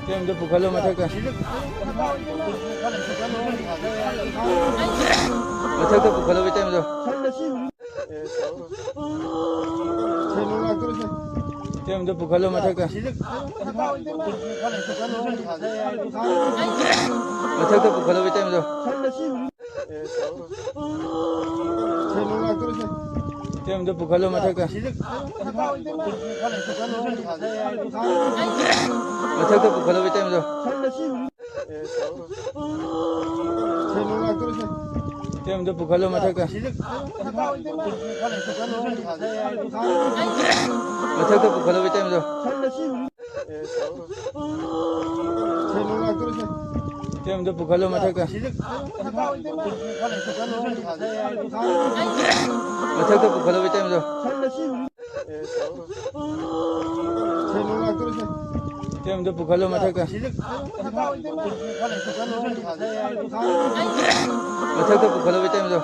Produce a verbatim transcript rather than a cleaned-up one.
ꯁꯦꯝꯗ ꯄꯨꯈꯠꯂꯣ ꯃꯊꯛꯇ꯫ ꯃꯊꯛꯇ ꯄꯨꯈꯠꯂꯣ ꯏꯇꯩꯃꯗꯣ꯫ ꯏꯇꯩꯃꯗꯣ ꯄꯨꯈꯠꯂꯣ ꯃꯊꯛꯇ꯫ ꯃꯊꯛꯇ ꯄꯨꯈꯠꯂꯣ ꯏꯇꯩꯃꯗꯣ꯫ ꯏꯇꯩꯃꯗꯣ ꯄꯨꯈꯠꯂꯣ ꯃꯊꯛꯇ꯫ ꯃꯊꯛꯇ ꯄꯨꯈꯠꯂꯣ ꯏꯇꯩꯃꯗꯣ꯫ ꯏꯇꯩꯃꯗꯣ ꯄꯨꯈꯠꯂꯣ ꯃꯊꯛꯇ꯫ ꯃꯊꯛꯇ ꯄꯨꯈꯠꯂꯣ ꯏꯇꯩꯃꯗꯣ꯫ ꯏꯇꯩꯃꯗꯣ ꯄꯨꯈꯠꯂꯣ ꯃꯊꯛꯇ꯫ ꯃꯊꯛꯇ ꯄꯨꯈꯠꯂꯣ ꯏꯇꯩꯃꯗꯣ꯫ ꯏꯇꯩꯃꯗꯣ ꯄꯨꯈꯠꯂꯣ ꯃꯊꯛꯇ꯫ ꯃꯊꯛꯇ ꯄꯨꯈꯠꯂꯣ ꯏꯇꯩꯃꯗꯣ꯫